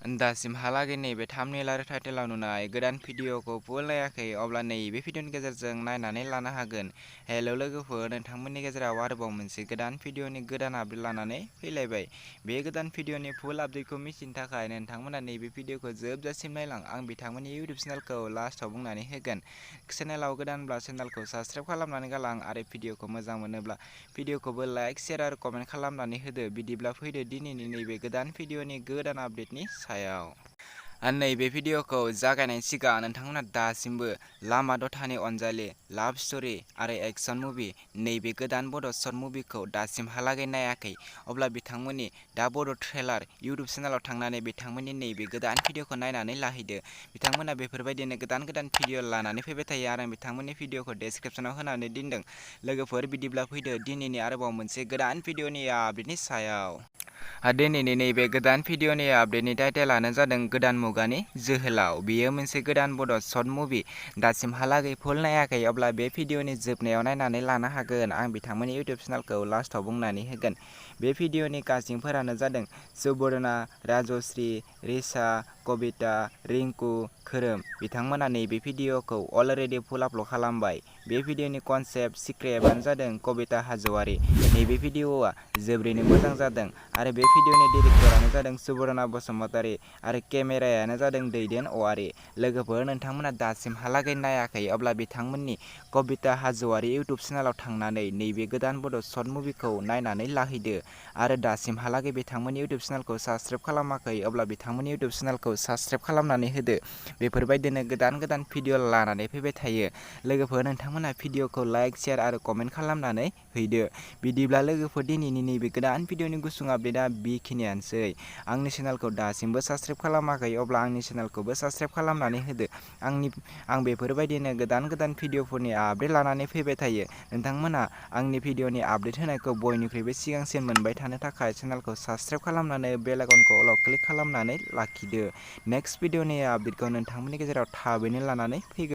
दासिमहालागै नैबे थाम्बनेल आरो टाइटेलाव नुनाय गोदान भिडिअखौ फुल नायाखै अब्ला नैबे भिडिअनि गेजेरजों नायनानै लानो हागोन। हेल' लोगोफोर, नोंथांमोननि गेजेराव आरोबाव मोनसे गोदान भिडिअनि गोदान आपडेट लानानै फैलायबाय। बे गोदान भिडिअनि फुल आपडेटखौ मिथिनो थाखाय नोंथांमोना नैबे भिडिअखौ जोबजासिम नायलां। आं बिथांमोननि इउटिउब चेनेलखौ लास्टआव बुंनानै होगोन। चेनेलाव गोदानब्ला चेनेलखौ साबस्क्राइब खालामनानै गालां आरो भिडिअखौ मोजां मोनोब्ला भिडिअखौबो लाइक, शेयार आरो कमेन्ट खालामनानै होदो। बिदिब्ला फैदो दिनैनि नैबे गोदान भिडिअनि गोदान आपडेटनि सायाव। नैबे भिडिअखौ जागायनायनि सिगां नोंथांमोना दासिमबो लामा दथानि अनजालि, लाभ स्ट'रि आरो एक्सन मुभि नैबे गोदान बड' शर्ट मुभिखौ दासिमहालागै नायाखै अब्ला बिथांमोननि दा बड' ट्रेलार इउटिउब चेनेलाव थांनानै बिथांमोननि नैबे गोदान भिडिअखौ नायनानै लाहैदो। बिथांमोना बेफोरबायदिनो गोदान गोदान भिडिअ लानानै फैबाय थायो आरो बिथांमोननि भिडिअखौ डेसक्रिपसनाव होनानै दोनदों। लोगोफोर, बिदिब्ला फैदो दिनैनि आरोबाव मोनसे गोदान भिडिअनि आपडेटनि सायाव। दिनैनि नैबे गोदान भिडिअनि आपडेटनि टाइटेलानो जादों गोदान मुगानि जोहोलाव। बेयो मोनसे गोदान बड' शर्ट मुभि। दासिमहालागै फुल नायाखै अब्ला बे भिडिअनि जोबनायाव नायनानै लानो हागोन। आं बिथांमोननि इउटिउब चेनेलखौ लास्टआव बुंनानै होगोन। बे भिडिअनि कास्टिंफोरानो जादों सुबर्णा, राजश्री, रिचा, कबिता, रिंकु, खोरोम। बिथांमोना नैबे भिडिअखौ अलरेडि फुल आपल'ड खालामबाय। बे भिडिअनि कनसेप्ट स्क्रिप्टआनो जादों कबिता हाज'वारि। नैबे भिडिअआ जोबोरैनो मोजां जादों आरो बे भिडिअनि डिरेक्टरानो जादों सुबर्णा बसुमतारी आरो केमेरायानो जादों दैदेन अवारी। लोगोफोर, नोंथांमोना दासिमहालागै नायाखै अब्ला बिथांमोननि कबिता हाज'वारि इउटिउब चेनेलाव थांनानै नैबे गोदान बड' शर्ट मुभिखौ नायनानै लाहैदो आरो दासिमहालागै बिथांमोननि इउटिउब चेनेलखौ साबस्क्राइब खालामाखै अब्ला बिथांमोननि इउटिउब चेनेलखौ साबस्क्राइब खालामनानै होदो। बेफोरबायदिनो गोदान गोदान भिडिअ लानानै फैबाय थायो। लोगोफोर, नोंथांमोना भिडिअखौ लाइक, शेयार आरो कमेन्ट खालामनानै हैदो। बिदिब्ला लोगोफोर, दिनैनि नैबे गोदान भिडिअनि गुसुं आपडेटआ बेखिनियानोसै। आंनि चेनेलखौ दासिमबो साबस्क्राइब खालामाखै अब्ला आंनि चेनेलखौबो साबस्क्राइब खालामनानै होदो। आं बेफोरबायदिनो गोदान गोदान भिडिअफोरनि आपडेट लानानै फैबाय थायो। नोंथांमोना आंनि भिडिअनि आपडेट होनायखौ बयनिख्रुइबो सिगांसिन मोनबाय थानो थाखाय चेनेलखौ साबस्क्राइब खालामनानै बेल आइकनखौ अलाव क्लिक खालामनानै लाखिदो। नेक्स्ट भिडिअनि आपडेटखौ नोंथांमोननि गेजेराव थाबैनो लानानै फैगोन।